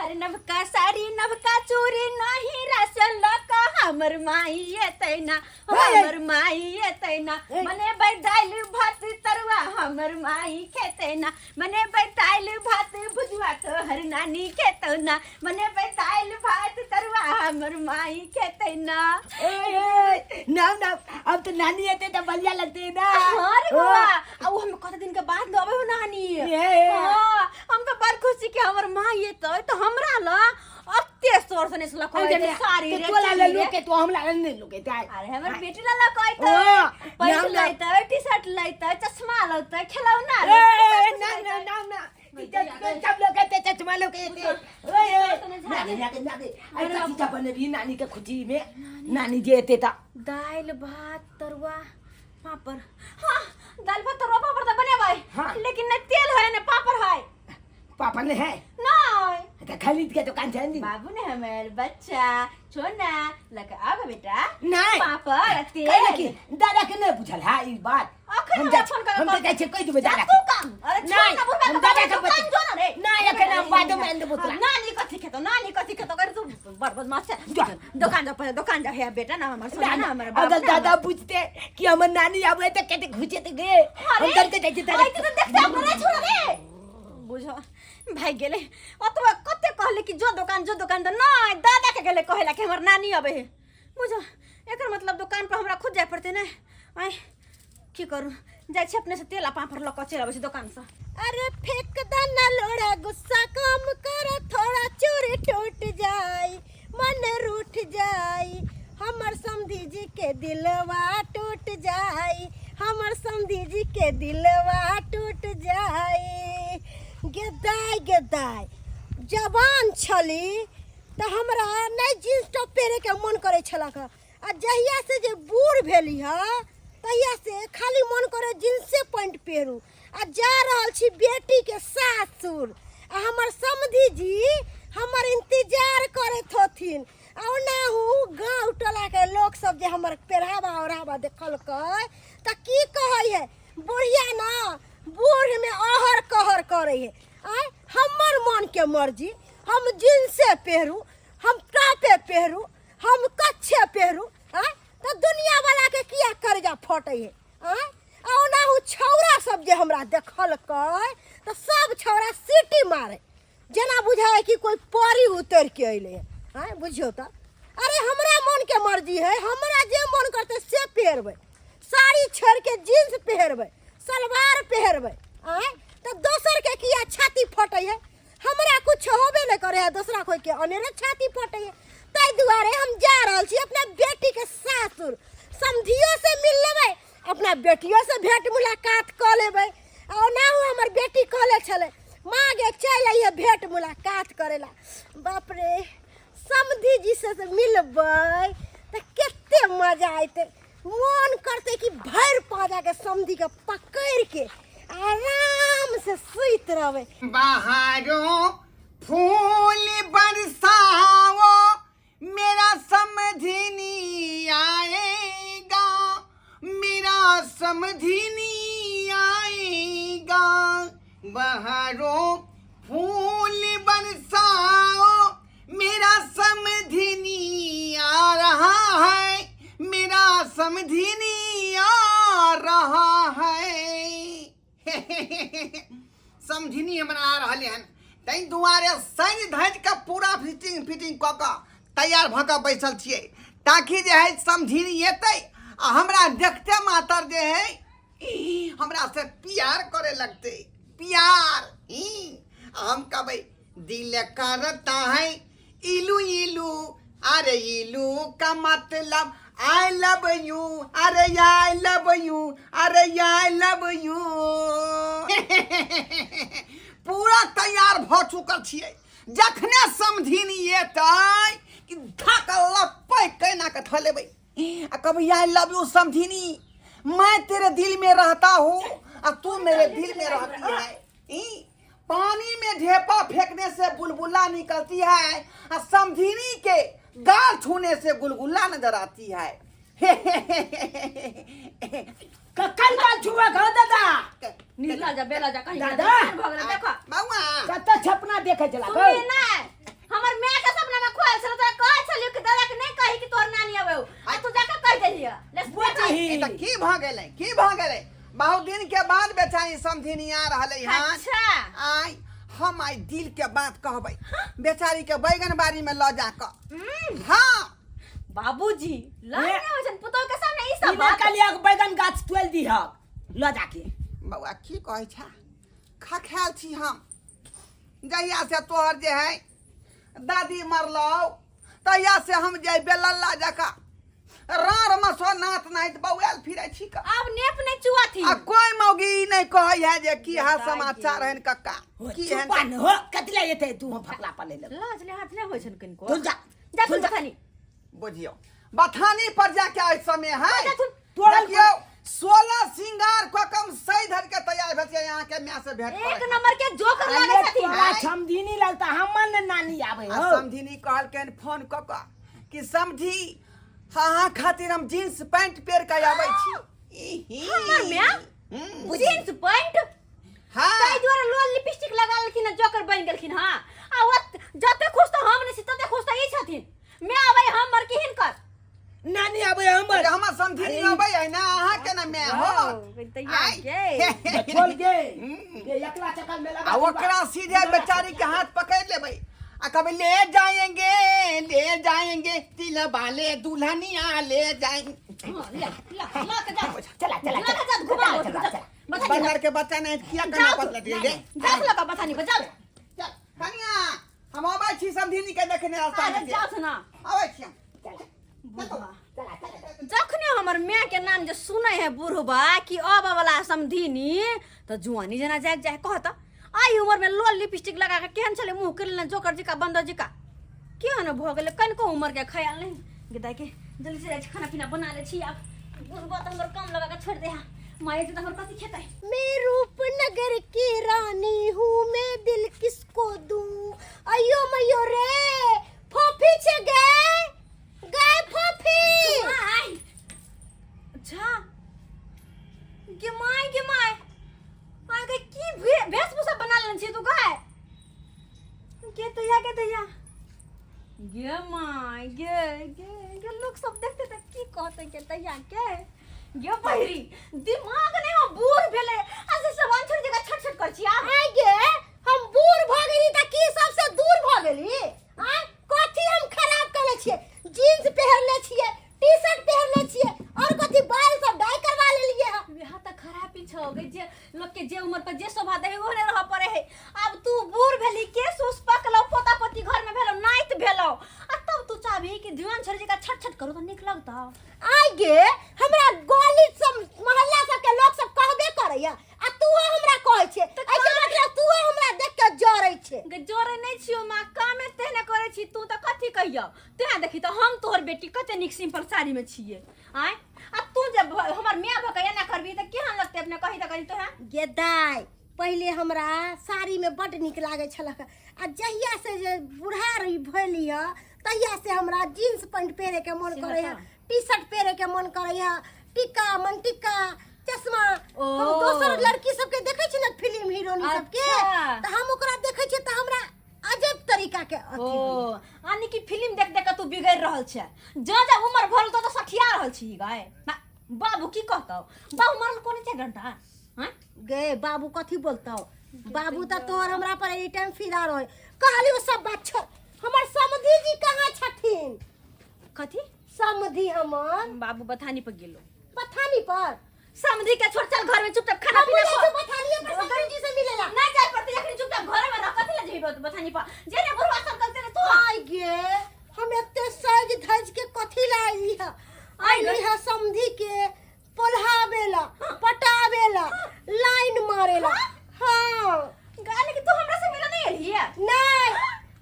अरे नवका साड़ी नवका चूड़ी नहीं राशन लक हमर माई एतै ना, हमर माई एतै ना। बनेबै दालि भात तरुआ हमर माई खेतै ना, बनेबै दालि भात भुजुआ तोहर नानी खेतौ ना, बनेबै दालि भात तरुआ हमर माई खेतै ना। ए, ए, ना ना, अब तो नानी आते तो बढ़िया लगते है ना। हाँ रे बउआ, आ उ हम कते दिन के बाद अबै हो नानी। ए। हाँ, हम तो बड़ खुशी के हमर माई एतै तो हमरा ल अते शोर से निसला कहै छै साड़ी रे तोला ले चूड़ी रे। लोके तो हमरा ले नहीं लोके ते। अरे हमर बेटी ला कहै ओ, पैसा ना, ना। लैतै, टी शर्ट लैतै, चश्मा लैतै, खेलौना ए, लैतै, ए, सब ना कुछ ना लैतै। ना ना, सब लोग कहते चश्मा लोग कहते। ओए ओए, नानी नानी नानी, अरे कथी का बनेबी नानी के खुशी में? नानी जे एते ता दालि भात तरुआ पापड़। हाँ, दालि भात तरुआ पापड़ तऽ बनेबै। हाँ। लेकिन नहि तेल है ने पापड़ है। पापड़ नहीं है? नहीं। तो खरीद के दुकान से आनी। बाबू ने हमारे बच्चा छोना लगा आब बेटा। नहीं। पापड़ तेल। कहले कि दादा के नहीं पूछल है ई बात। अखन हम हमरा जाइ फोन कर हम तऽ जाइ छियै कहि देबै जा दादा तू के। काम। अरे छोड़ नहीं, ना बुढ़बा हम के दादा के दुकान बते- जो ना रे। नहीं, अखन हम बादो में आनि देबो तोरा। नानी कथी खेतो, नानी कथी खेतो कर तू बड़ बदमाश छै। जा। दुकान जा पहिले, दुकान जा हे बेटा ना हमर सोना ना हमर बाप अगर ना दादा हमर- पूछते कि हमर नानी आबै तऽ कते घुचेते गे। हम अरे, डर के जाइ छियै दादा। आइ तऽ देखते हमरा छोड़ रे। बुझो भागि गेलै। ओतबा कते कहले कि जो दुकान जो दुकान, तऽ नहि दादा के गेलै कहै ला कि हमर नानी अबै है। बुझो एकर मतलब दुकान पर हमरा खुद जाय पड़तै ने। आँय की करू, जाइ छी अपने से तेल आ पापड़ लऽ कऽ चलि अबै छी दोकानसँ। अरे फेंक दना लोड़ा गुस्सा कम कर थोड़ा, चूड़ी टूट जाई मन रूठ जाई, हमर समधी जी के दिलवा टूट जाई, हमर समधी जी के दिलवा टूट जाई। गेदाय गेदाय जवान छली तऽ हमरा नहि जींस टॉप पहिरैके मन करै छलक, आ जहिया से जे बूढ़ भेली ह तहिया से खाली मन करे जींसे पैंट पहिरू। आ जा रहल छी बेटीके सासुर, आ हमर समधी जी हमर इंतजार करैत होथिन। आ ओनाहु गाँव टोलाके लोक सब जे हमर पेहरावा ओढ़ावा देखलकै तऽ की कहै है, बुढ़िया ना बूढ़मे अहर कहर करै है। आँय हमर मनके मर्जी, हम जींसे पहिरू, हम टॉपे पहिरू, हम कच्छे पहिरू। आँय तऽ दुनिया वाला के किया कर्जा फटै है? आँय आ ओनाहु छौड़ा सब जे हमरा देखलकै तऽ सब छौड़ा सीटी मारे, जेना बुझाय कि कोई परी उतर के अइले है। आँय बुझियौ तऽ, अरे हमरा मन के मर्जी है, हमरा जे मन करतै से पहिरबै, साड़ी छोड़ के जींस पहिरबै, सलवार पहिरबै। आँय तऽ दोसर के किया छाती फटै है? हमरा कुछ होबे नहि करे है, दोसरा कोई के अनेरे छाती फटे है। ताहि दुआरे हम जा रहल छी अपना बेटी के सासुर, समधियो से मिल लेबै, अपना बेटियो से भेंट मुलाकात कऽ लेबै। आ ओनाहु हमर बेटी कहले छलै, माँ गे चलि अइहे भेंट मुलाकात करै ला। बाप रे, समधी जी से मिलबै तऽ कते मजा अयतै। मन करतै कि भरि पाँजा के समधी के पकड़ि के आराम से सुति रहबै। बहारों फूल बरसाओ मेरा समधिनी आएगा, मेरा समधिनी आएगा। बहारों फूल बरसाओ मेरा समधिनी आ रहा है, मेरा समधिनी आ रहा है। समधिनी हमरा आ रहलै हन, ताहि दुआरे सजि धजि कऽ पूरा फिटिंग फिटिंग कऽ कऽ तैयार भऽ कऽ बैसल छियै, ताकि जे है समधिनी एतै आ हमरा देखते मातर जे है हमरा से प्यार करे लगतै, प्यार। ई हम कहबै दिल करता है इलू इलू, अरे इलू का मतलब I love you, अरे I love you, अरे I love you. पूरा तैयार भऽ चुकल छियै, जखने समधिनी एतै कि धक लपै केना कऽ धऽ लेबै आ कहबै I love you समधिनी, मैं तेरे दिल में रहता हूँ आ तू मेरे दिल में रहती है। ई पानी में ढेपा फेंकने से बुलबुला निकलती है आ समधिनी के गाल छूने से गुलगुला नजर आती है। कखन गाल छुआ खा दादा? नीला जा बेला जा कहीं दादा! भऽ गेलै देखो। बउआ कतऽ छपना देखै छला? सुनली नै? दही। ई तऽ की भऽ गेलै, की भऽ गेलै? बहुत दिन के बाद बेचारी समधिनी आ रहलै हन। अच्छा। आइ हम आइ दिल के बात कहबै बेचारी के, बैगन बाड़ी में लऽ जा कऽ। हाँ बाबूजी, लग ए। रहे हो जन पुतोह के सामने ई सब ई बात। कलिया के बैगन गाछ तोड़ि दीहक लऽ जाके। बौआ, की कहै छ? खखायल छी हम। जहिया से तोहर जे है दादी मरलौ, तहिया से हम जे बेलल्ला जकाँ रार मसो नात नाइत बौआल फिरै छी क। आब नेप नहीं चुआथी। आ कोई मौगी ई नहीं कहै है जे की हाल समाचार हन कक्का, हो, की हन। चुपा न हो, कतले एते तू हम फकला पर ले लेब। लाज ले हाथ ले होय छन किनको। धुल जा। जा धुल तुम जा। बथानी। बुझियौ, बथानी पर जाके एहि समय है। जाथुन। तोड़ल। देखियौ, 16 सिंगार कऽ कम सही धर के तैयार भेल छियै अहाँके माय से भेंट एक करे। नंबर के जोकर अरे लागे छथिन। तोरा समधिनी लगता हमर ने नानी आबै आ हो। समधिनी कहलकनि फोन कऽ कऽ कि समझी, अहाँ खातिर हम जींस पैंट पहिर के आबै छी। इही। हमर माय जींस पैंट? हाँ। ताहि दुआरे लोल लिपस्टिक लगा लेलखिन आ जोकर बनि गेलखिन। हाँ, आ ओत जते खुश तऽ हम नहि छी, तते खुश तऽ ई छथिन। मैं आबै हमर कि हिनकर? नानी आबै हमर। अरे हमर समधिनी अरे अबै है ना, अहाँ के ना माय हो। तैयार गे। छोड़ गे, ये एकला चक्कर में लगा। आ ओकरा सीधे बेचारी के हाथ पकड़ लेबै आ कभी ले जाएंगे, ले जाएंगे तिल वाले दुल्हनिया ले जाएंगे। हाँ, ले ले ला के जा। चला चला। ला के जा, घुमाओ। चला चला। बथानी। बंदर के बच्चा नहीं किया करना जाओ पड़ला तू। रे। जाओ लगा बथानी पर जाओ। चल कनिया, हम अबै छी समधिनी के देखने रास्ता अरे में। जाओ ना। अबै छी हम। बुढ़वा चला चला। जखने हमर माय के नाम जे सुनै है बुढ़बा कि अब वाला समधिनी, तऽ जुआनी जेना जाग जाए। कहत आई उम्र में लोल लिपस्टिक लगा के केहन छलै मुँह के लेने जोकर जी का, बंदर जी का केहन भऽ गेलै, कनिको उम्र के ख्याल नहीं। गे दाइ के जल्दी से जाइ छी, खाना पीना बना लै छी। आब बुढ़बा तऽ हमर काम लगा के छोड़ि दे हा, माय तऽ हमर कथी खेतै? मैं रूपनगर की रानी हूँ, मैं दिल किसको दूँ? अयो मयो रे, फोफी छे गए गए फोफी। माय, अच्छा गे my, गे my, आइ गे की वेशभूषा बना लेने छी तू गाय? गे तैया, गे तैया, गे my, गे गे गे, लोग सब देखते त की कहते? गे तैया के, गे बहिरी, दिमाग नहीं हो, बूढ़ भेले आ से सब अनछड़ जगह छट छट कर छी आब। आइ गे, हम बूढ़ भ गेली त की सबसे दूर भ गेली? आइ कथी हम खराब केले छियै? जीन्स पहिरले छियै, टी शर्ट पहिरले छियै, और कथी? बाल सब डाई करवा लेलियै हँ। बियाह तऽ खराबी छौ गे, जे लोग के जे उम्र पर जे शोभा दे ओहने रहऽ पड़े है। आब तू बूढ़ भेली, केस उस पकलौ, पोता पोती घर में भेलौ, नाइत भेलौ, आ तब तू चाहबी कि दीवान छोड़ जका छट छट करू तऽ नीक लगतौ? आइ गे, हमरा गली सब मोहल्ला सब के लोग सब कहबे करैया आ तू हमरा कहै छै। एहिके मतलब तू हमरा देख के जरै छै। गे जोरे नहीं छियो माँ, कामे तेहने करै छी तू तऽ कथी कहियो? तें देखी तऽ हम तोहर बेटी कते नीक सिंपल साड़ी में छियै आँय, आ तू जब हमर माय भऽ के एना करबी तऽ केहन लगतै? अपने कही तऽ कही तो। हैं गे दाइ, पहिले हमरा साड़ीमे बड्ड नीक लागै छलक आ जहिया से जे बुढ़ा रही भेली हँ, तहिया से हमरा जीन्स पैंट पहिरेके मन से करैया, बता। टी शर्ट पहिरेके मन करैया, टीका मनटीका चश्मा। ओ। हम दोसर लड़की सबके देखै छी ने, फिल्म हीरोइन सबके, अच्छा। तऽ हम ओकरा देखै छियै तऽ हमरा अजब तरीका के अथी ओ होइया। यानी कि फिल्म देख देख के तू बिगड़ रहल छै। जा जा उम्र भरल तो सठिया रहल छी गाय। बाबू की कहतौ? बाबू मरल कोने छै घंटा हैं? गे बाबू कथी बोलतौ? बाबू तऽ तोहर हमरा पर एनी टाइम फिदा रहे। कहली ओ सब बात छोड़, हमर समधी जी कहाँ छथिन? कथी? समधी हमर। बाबू बथानी पर गेलो। बथानी पर? समधी के छोड़, चल घर में चुपचाप खाना हम पीना जाइ खो। छी बथानिए पर समधी जी से मिलेला। ना जाय पड़ते, अखनी चुपचाप घर में रह। कथी ले जेबी बथानी पर? जेने बुढ़वा सब करते ने तू। आइ गे, हम एते सज धज के कथी ला अइली ह? अइली ह समधी के पोल्हावेला, पटावेला, लाइन मारेला। हाँ। गाली कि तू हमरा से मिले नहीं एलिए? नहीं,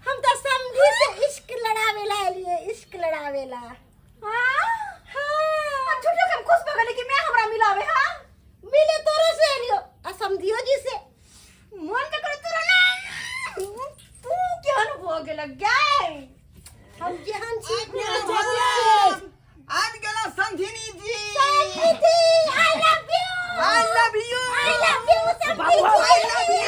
हम तो समधी से इश्क लड़ावेला एलिए, इश्क लड़ावेला। हां। हाँ। आ झूठो के हम खुश भ गेली कि मैं हमरा मिलावे। हां। मिले तोरो से एलियो आ समधियो जी से। मन त करे तोरा ना। तू केहन भ गेल गाय? हम जेहन छी। आबि गेलहुँ समधिनी जी। समधी, I love you. I love you. I love you समधी। बाबू, I love you.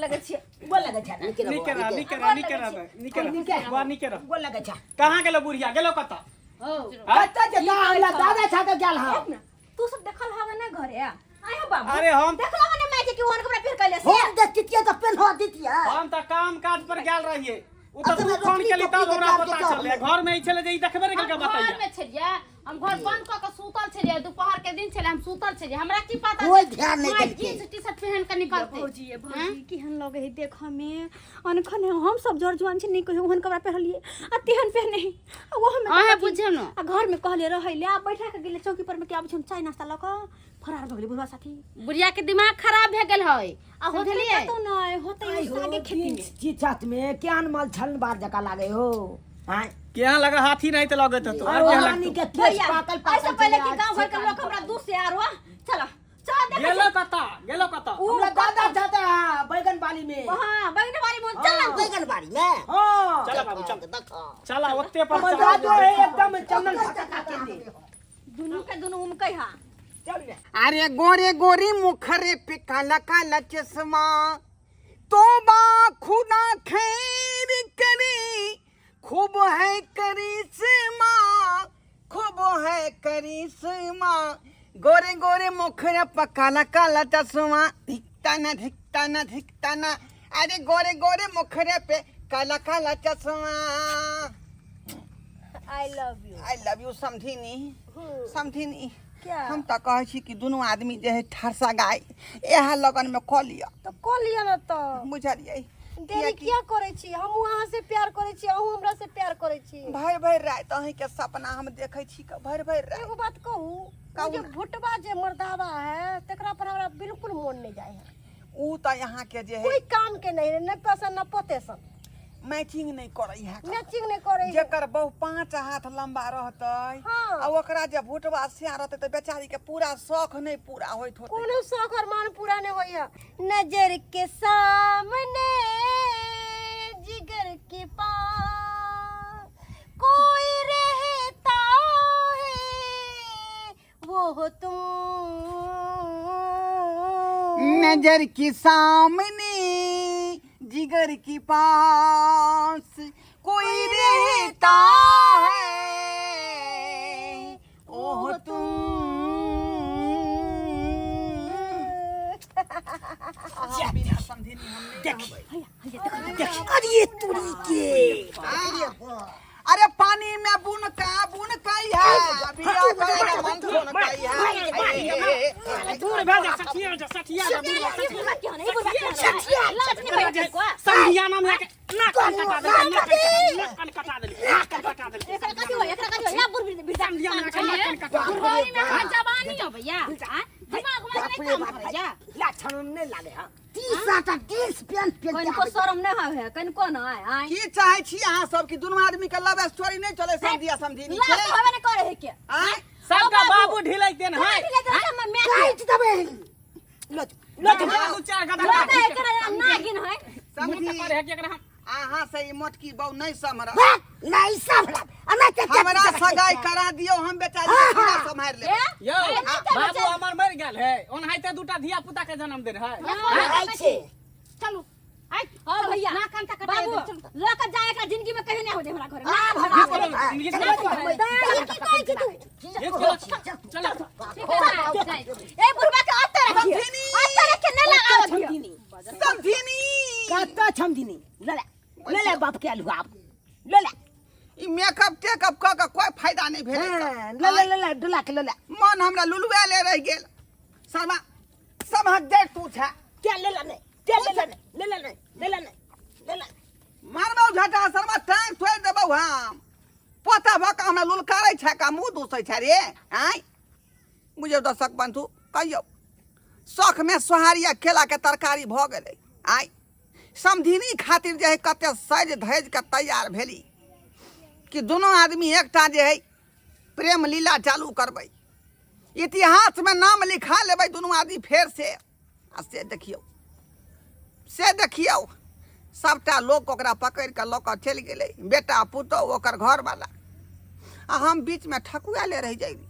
लगै छियै। गोर लगै छै ना? नीक रह, नीक रह, नीक रह, नीक रह बुआ, नीक रह। गोर लगै छै। कहाँ गेलो बुढ़िया, गेलो कतऽ? हो। कतऽ जेता, हमरा दादा छा के गेल हँ। ना तू सब देखल हवे ना घरे आय हो बाबू? अरे हम देखल हवे ना माय के कि ओहन कपड़ा पहिर के से? हम देखतियै तऽ पेन्ह दितियै। हम तऽ काम काज पर गेल रहिए, ओ तऽ अच्छा, तू फोन रोटनी केली तब टोपनी हमरा के पता चार के चललै। घर में ई छलै जे ई देखबे नहि हम केलकै। घर बतैया में छलियै, हम घर बंद कऽ के सुतल छलियै। दुपहर के दिन छलै, हम सुतल छलियै, हमरा की पता कोई ध्यान नहि माय देलकै। जींस टी शर्ट पहिन के निकलतै। भौजी, ये भौजी, केहन लगे है देखऽ में अनखन? हम सब जर जुआन छी, नहीं कहियो ओहन कपड़ा पहिरलिए आ तेहन पहिरने है। आ ओहो में अहें बुझियौ ने। आ घर में कहले रहै ले आ बैठा के गेलै चौकी पर में कि आबै छी हम चाय नाश्ता लऽ कऽ, फरार भऽ गेलै बुढ़वा साथी। बुढ़िया के दिमाग खराब भए गेल है। आ होतै समझलियै? कतौ नहि होतै, आइ हो, सागे खेती में। जींस टी शर्ट में केहन मल छल बार जकाँ लागे हो आँय? केहन लगा, हाथी नहीं तऽ लगैत होतो। और आर केहन नानी लगतौ? के केश भैया, पाकल एहिसँ पाकल पहिले छलै, कि गाँव घर के लोग हमरा दूर से आरो चल चल देखै गेलो कतऽ, गेलो कतऽ? उ हमरा दादा जाता है बैगन बाली में। हाँ, बैगन वाली मोन चल ना। बैगन बाड़ी में। हाँ। चल बाबू, चल। देखो। चला ओते पर। हमर चला। दादो है एकदम चंदन फटका के दे। दुनू के दुनू उमकै हा। चल रे। अरे गोरे गोरे मुखरे पे काला काला चश्मा, तोबा खुदा खैर करे, खूब है करिश्मा, खूब है करिश्मा। गोरे गोरे मुखरे पे काला काला चश्मा, धिकता ना धिकता ना धिकता ना। अरे गोरे गोरे मुखरे पे काला काला चश्मा। I love you. I love you समझिनी, समझिनी। क्या? हम तऽ कहै छी कि दुनू आदमी जे है ठरसा गाय इएह लगन में कऽ लिअ। तऽ कऽ लिअ ने तऽ। बुझलियै? देरी किया करै छी? हमहूँ अहाँ से प्यार करै छी, अहूँ हमरा से प्यार करै छी। भरि भरि राति अहीँके सपना हम देखै छी कऽ, भरि भरि राति। एगो बात कहू? कहू ओ जे ने। भुटबा जे मर्दावा है तकरा पर हमरा बिल्कुल मोन नहि जाइ है। ओ तऽ अहाँके जे है कोई काम के नहीं है, नहि पसंद न पोते सन। मैचिंग नहि करै है। मैचिंग नहि करै है। जेकर बहु 5 हाथ लंबा रहतै आ ओकरा जे भुटवा सिया रहतै तऽ बेचारी के पूरा शौख नहि पूरा होइत होतै। कोनो शौक अरमान पूरा नहीं होई है। नजर के सामने जिगर के पास कोई रहता है, वो हो तुम। नजर के सामने जिगर के पास कोई रहता है, वो हो तुम। अहाँ बिना समझिनी हम नहीं रहबै। अरे तुरी के। अरे पानी में बुन का बुन कई है, बिया करे मन सुन कई है। दूर भए जा, सठिया जा, सठिया जा बुढ़वा, ई बुढ़वा केहन है? ई बुढ़वा केहन है? लाज नहि होइ छै कोई? संधियाना में के नाक कान कटा देलकै, नाक कान नाक कान कटा देलकै, नाक कान कटा देलकै। एकरा कथी होइ, एकरा कथी होइ? या बुढ़ बिरदा। संधियाना के नाक कान कटा देलकै। बुढ़ारी में हमरा जवानी हो भैया, आँय? दिमाग उमाग बाप नहीं रे काम बाप। करैया। लक्षण नहीं लागे हाँ। टी शर्ट आ जींस पेंट पेंट। कनिको शरम नहि होइ है, कनिको नहि आँय? की चाहे छी अहाँ सब कि दुनू आदमी के लव स्टोरी नहीं चले समझिया समझिनी लाज के? तऽ होबे नहि करै है के। आँय? सबका बाबू ढिलै देन है। ढिलै देन है, हमर माय काटि देबै। लो लो। दू चार गधा लगा काटि के। एकरा नागिन है। मुँह समझी तऽ पर है कि एकरा हम अहाँ से ई मोटकी बहु नहीं सम्हरत। नहीं सम्हरत आ नहि तऽ हमरा सगाई करा दियौ, हम बेचारी के पूरा सम्हारि लेबै। यौ बाबू हमर मरि गेल है, ओनाहिते दूटा धिया पुता के जन्म देन है। आइ छै। चलू आइ। हाँ भैया। नाक कान कटा बाबू देब, चलू। लऽ कऽ जा, एकरा जिंदगी में कहियो नहि हो दे हमरा घर में। आब हमरा जिंदगी की कहै छी तू? चलो। ठीक है, जाइ। ए बुढ़वा के अत्ते रखिए, अत्ते रखिए, नहीं लगाओ दियो। छमदिनी। समझिनी। कत्ता छमदिनी? ले ले ले ले, बाप के आलू आप ले ले। ई मेकअप टेकअप कऽ के कोई फायदा नहीं भेलै। हाँ, ले ले ले ले, डुला के ले ले। मन हमरा लुलुआले रहि गेल। सरमा सबहक जड़ि तू छे। क्या ले ले नहीं, क्या ले ले नहीं, ले ले नहीं, ले ले नहीं, ले ले। मारबौ झटा शर्मा, टांग तोड़ि देबौ हम। पोता भऽ कऽ हमरा लुलकारै छै का मुँह दूसै छै रे आँय? बुझियौ दर्शक बन्धु, कहियौ शौखमे सोहारी आ केलाके तरकारी भऽ गेलै। आँय, समधिनी खातिर जे है कते सजि धजि कऽ तैयार भेली कि दुनू आदमी एकटा जे है प्रेम लीला चालू करबै, इतिहासमे नाम लिखा लेबै दुनू आदमी फेर से। आ से देखियौ, से देखियौ, सभटा लोक ओकरा पकड़ि कऽ लऽ कऽ चलि गेलै, बेटा पुतहु ओकर घरवला, आ हम बीचमे ठकुआएले रहि गेली,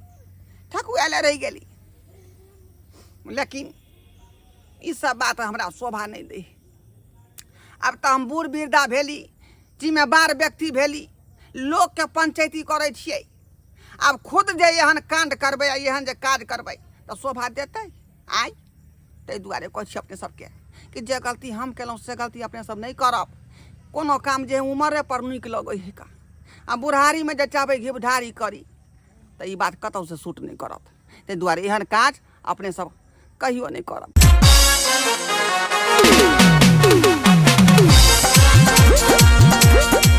ठकुआएले रहि गेली। लेकिन ई सब बात हमरा शोभा नहि दै। आब तऽ हम बूढ़ वृद्धा भेली, जिम्मेवार व्यक्ति भेली, लोकके पंचायती करै छियै। आब खुद जे एहन काण्ड करबै आ एहन जे काज करबै तऽ शोभा देतै? आइ ताहि दुआरे कहै छी अपने सबके कि जे गलती हम केलहुँ से गलती अपने सब नहि करब। कोनो काम जे उमरे पर नीक लगै है का, आ बुढ़ारीमे जे चाहबै घिबढारी करी तऽ ई बात कतहुसँ सूट नहि करत। ताहि दुआरे एहन काज अपने सब कहियो नहि करब।